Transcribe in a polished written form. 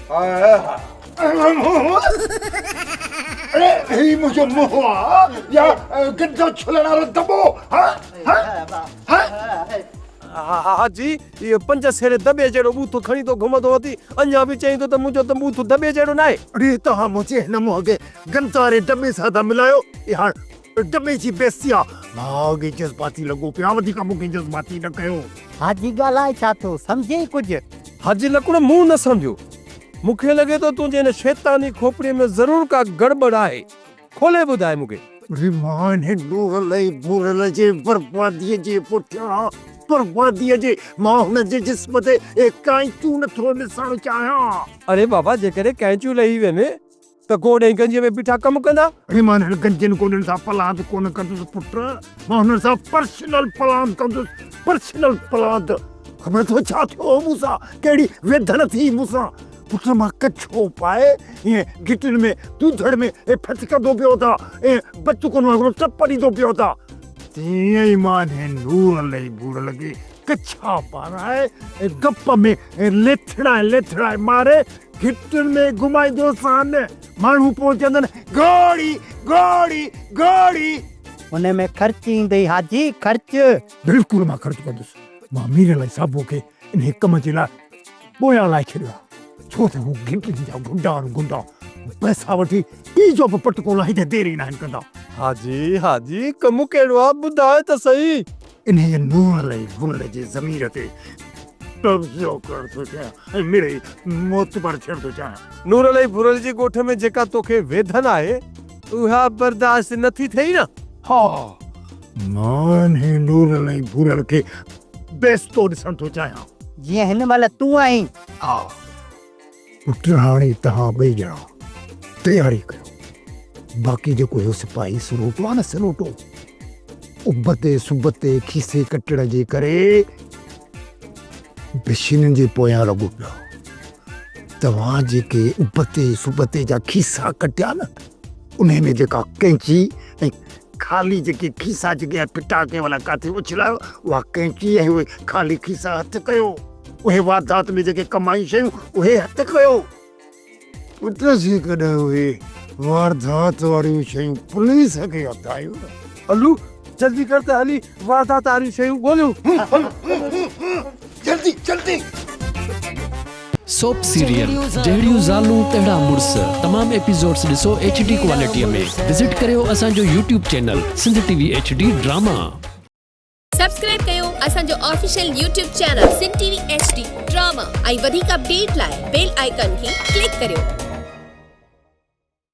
اڙي هي منهنجو منهن آ يا گند اڇلڻ وارو دٻو ها ها ها حاجي اهو پنج سير دٻي جهڙو ٻوٿ کڻي ٿو گهمندو وتي، اڃا به چئين ٿو ته منهنجو ته ٻوٿ دٻي جهڙو ناهي. اڙي توهان منهنجي هن منهن کي گند واري دٻي سان ٿا ملايو، اها هاڻ دٻي جي بيستي آ. مان اڳ ئي جذباتي لڳو پيو آهيان، وڌيڪ مون کي جذباتي نه ڪيو. حاجي ڳالهائي ڇا ٿو، سمجهين ڪجهه؟ حاجي لڪڻ مون نه سمجهيو. مون کي لڳي ٿو تنهنجي هن شيطاني کوپڙيء ۾ ضرور ڪا گڙٻڙ آهي. کولي ٻڌاء مون کي. اڙي مان انهي نورل ۽ ڀورل جي برباديء جي پٺيان برباديء جي مان هن جي جسم تي اهي ڪائنچون نه ٿو ڏسڻ چاهيان. اڙي بابا جيڪڏهن ڪائنچون لهي وين ته گوڏ ۽ گنجيء ۾ بيٺا ڪم ڪندا. اڙي مان انهن گنجين گوڏن سان پلاند ڪونه ڪندس پٽ، مان هنن سان پرسنل پلاند ڪندس، پرسنل پلاند. خبر اٿو ڇا ٿيو هو مون سان، ڪهڙي ويڌن ٿي مون سان. پٽ مان ڪڇو پائي ائين گهٽين ۾ ڌوڌڙ ۾ ڦٿڪندو پيو اٿان ۽ بچڪن وانگر ٽپ ڏيندو پيو اٿان. تيئن ئي مان انهيء نورل ۽ ڀورل کي ڪڇا پارائي ۽ گپ ۾ ليٿڙائي ليٿڙائي ماري گهٽين ۾ گهمائيندوسان. ماڻهو پوء چوندن گهوڙي! گهوڙي! گهوڙي! ان ۾ خرچ ايندئي حاجي، خرچ! بلڪل مان خرچ ڪندس. مان ميرل ۽ صابوء کي انهيء ڪم جي لاء پويان لائي ڇڏيو آهي، ڇو ته هو گهٽين جا گنڊا آهن، گنڊا. هو پئسا وٺي پيء جو به پٽڪو لاهيندي دير ئي ناهن ڪندا. حاجي، حاجي، ڪم ڪهڙو آهي، ٻڌاء ته سهي. انهيء نورل ۽ گل جي ضمير تي قبضو ڪرڻ ٿو چاهيان ۽ مڙئي معتبر ٿيڻ ٿو چاهيان. نورل ۽ ڀورل جي ڳوٺ ۾ جيڪا توکي ويڌن آهي، اها برداشت نه ٿي ٿئي نه؟ ها، مان انهيء نورل ۽ ڀورل کي بيستو ڏسڻ ٿو چاهيان. جيئن هن مهل تون آهين. ها پٽ هاڻي توهان ٻئي ڄڻا تياري ڪيو. باقي جيڪو اهو سپاهي سروٽو آهي نه سروٽو ابتي سبتي کيسي ڪٽڻ جي ڪري بشينن جي پويان لڳو پيو آهي. توهان جيڪي ابتي سبتي جا کيسا ڪٽيا نه انهي ۾ جيڪا قينچي ۽ خالي جيڪي کيسا جيڪي ڦٽا ڪنهن مهل ڪاٿي اڇلايو اها قينچي ۽ اهي خالي کيسا هٿ ڪيو اهي واردات ۾ جيڪي ڪمايون شيون اهي هٿ ڪيو. پٽ جيڪڏهن اهي واردات واريون شيون پوليس کي هٿ آيون نه. الو جلدي ڪر ته هلي واردات واريون شيون ڳوليون. جلدي جلدي. سوپ سيريل جهڙيون زالون تهڙا مڙس تمام ايپيسوڊس ڏسو ايڇ ڊي ڪوالٽي ۾ وزٽ ڪريو اسان جو YouTube channel Sindh T V H D drama. Subscribe ڪيو اسان جو official YouTube channel Sindh T V H D drama ۽ وڌيڪ اپڊيٽ لاء بيل آئيڪان کي ڪلڪ ڪريو.